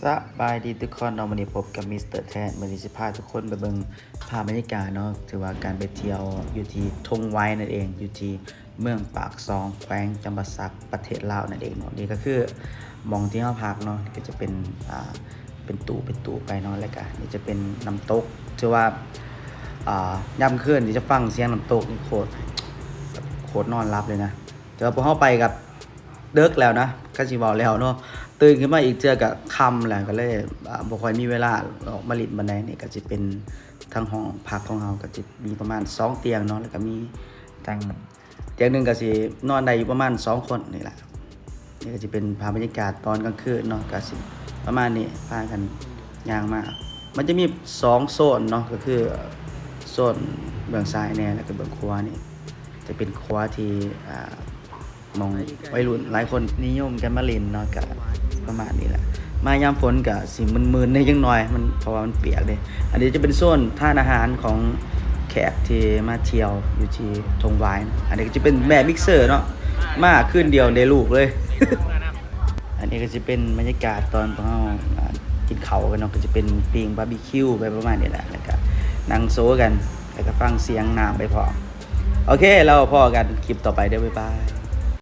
ສະບາຍດີທຸກຄົນເນາະ, ມື້ນີ້ພົບກັບມິສເຕີແທນ. ມື້ນີ້ຊິພາທຸກຄົນໄປເບິ່ງພາບບັນຍາກາດເນາະ, ຖືວ່າການໄປທ່ຽວຢູ່ທີ່ທົ່ງໄວນັ້ນເອງ, ຢູ່ທີ່ເມືອງປາກຊ່ອງ ແຂວງຈຳປາສັກ ປະເທດລາວນັ້ນເອງເນາະ. ນີ້ກໍຄືໝ່ອງທີ່ເຮົາພັກເນາະ, ນີ້ກໍຈະເປັນ ອ່າ ເປັນຕູ້ເປັນຕູ້ໄປເນາະ, ແລ້ວກໍນີ້ຈະເປັນນ້ຳຕົກ. ຖືວ່າ ອ່າ ຍາມຄືນນີ້ຈະຟັງສຽງນ້ຳຕົກນີ້ໂຄດ ໂຄດນອນຫຼັບເລີຍນະ. ແຕ່ວ່າພວກເຮົາໄປກັບເດິກແລ້ວນະ, ຄັນຊິເວົ້າແລ້ວເນາະ, ຕື່ນຂຶ້ນມາອີກເທື່ອກໍຄ່ຳແລ້ວ, ກໍເລີຍ ອ່າ ບໍ່ຄ່ອຍມີເວລາອອກມາຫຼິ້ນປານໃດ. ນີ້ກໍຊິເປັນທາງຫ້ອງພັກຂອງເຮົາ, ກໍຈະມີປະມານສອງຕຽງເນາະ, ແລ້ວກໍມີທາງຕຽງໜຶ່ງກໍຊິນອນໄດ້ຢູ່ປະມານສອງຄົນນີ້ລະ. ນີ້ກໍຈະເປັນພາບບັນຍາກາດຕອນກາງຄືນເນາະ, ກໍຊິປະມານນີ້, ພາກັນຍ່າງມາ. ມັນຈະມີສອງໂຊນເນາະ, ກໍຄືໂຊນເບື້ອງຊ້າຍແດ່ ແລ້ວກໍເບື້ອງຂວານີ້ ຈະເປັນຂົວທີ່ ອ່າ ໝ່ອງໄວລຸ້ນຫຼາຍຄົນນິຍົມກັນມາຫຼິ້ນເນາະ, ກະປະມານນີ້ແຫຼະ. ມາຍາມຝົນກະຊິມື່ນໆແດ່ຈັກໜ່ອຍ, ມັນ ເພາະວ່າມັນປຽກເດ້. ອັນນີ້ຈະເປັນໂຊນທານອາຫານຂອງແຂກທີ່ມາທ່ຽວຢູ່ທີ່ທົ່ງຫວາຍ. ອັນນີ້ກໍຈະເປັນແມ່ມິກເຊີເນາະ, ມາຄືນດຽວໄດ້ລູກເລີຍ. ອັນນີ້ກໍຈະເປັນບັນຍາກາດຕອນພວກເຮົາ ອ່າ ກິນເຂົ້າກັນເນາະ, ກໍຈະເປັນປີ້ງບາບີຄິວໄປປະມານນີ້ແຫຼະ, ແລ້ວກະນັ່ງໂຊກັນ ແລ້ວກະຟັງສຽງນ້ຳໄປພ້ອມ. ໂອເຄ ແລ້ວພໍ້ກັນຄລິບຕໍ່ໄປເດີ້, ບາຍບາຍ.